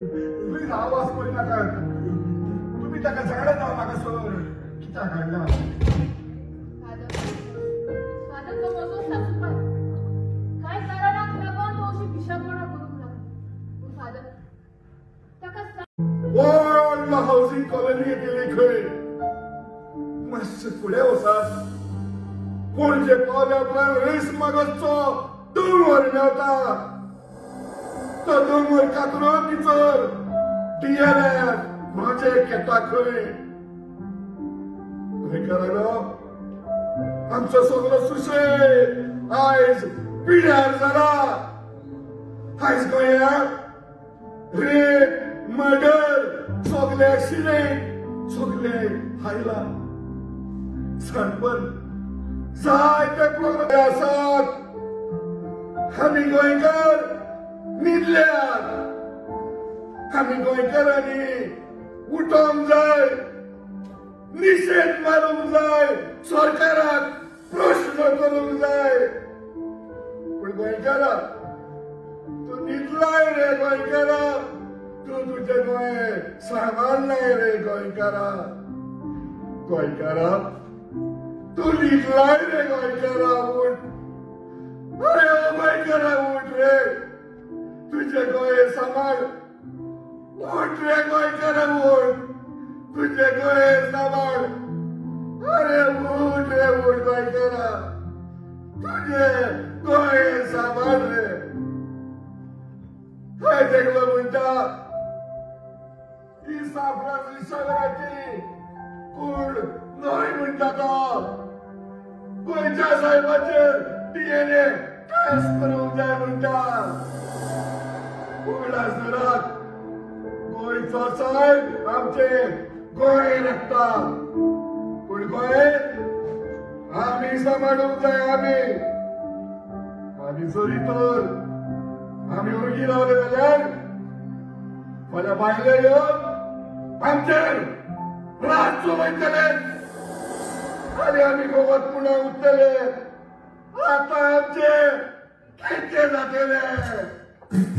Please आवाज करी नाका. तुम्ही ताका झगडा जावं नाका सर. कित्याक हाडला? फादर, फादर, तो म्हजो सासूबाय. कांय कारणाक लागून तो अशी पिशापणां करूंक लागलो. पूण फादर, ताका व्हडलो हावसिंग कॉलनी केली खंय. मातशें फुडें वचात, पणजे पावल्या उपरांत रेस मागसचो दोंगर मेवता. तो दोंगर कातरून भितर डीएलएफ प्रोजेक्ट येता खंय. गोंयकारांनो, आमचो सगलो सुशेग आयज पिड्यार जाला. आयज गोंयांत रेप, मर्डर, सगळे एक्सिडेंट, सगळे आयला. सणपण जायते प्रोग्राम आसात. आमी गोंयकार न्हिदल्यात. आमी गोंयकारांनी उठोंक जाय, निशेध मारूंक जाय, सरकाराक प्रश्न करूंक जाय. पूण गोंयकारा, तूं न्हिदलाय रे गोंयकारा. तूं तुजें गोंय सांबाळनाय रे गोंयकारा. गोंयकारा, तूं न्हिदलाय रे गोंयकारा. उठ, अरे ओ गोंयकारा, उठ रे, तुजें गोंय सांबाळ. उठ रे गोंयकारा, उठ, तुजें गोंय सांबाळ. अरे उठ रे, उठ गोंयकारा, तुजें गोंय सांबाळ रे. हय एकलो म्हणटा, ही सान फ्रांसिस्काची कूड न्हय म्हणटा तो. गोंयच्या साहेबाचेर डीएनए टेस्ट करूंक जाय म्हणटा. उगडास धरात, गोंयचो साहेब आमचे गोंय राखता. पूण गोंय आमी सांबाळूंक जाय. आमी आमी जरी तर आमी ओगी रावले जाल्यार फाल्यां भायले येवन आमचेर राज चलयतले आनी आमी गोवत पुणा उरतले. आतां आमचे कितें जातलें?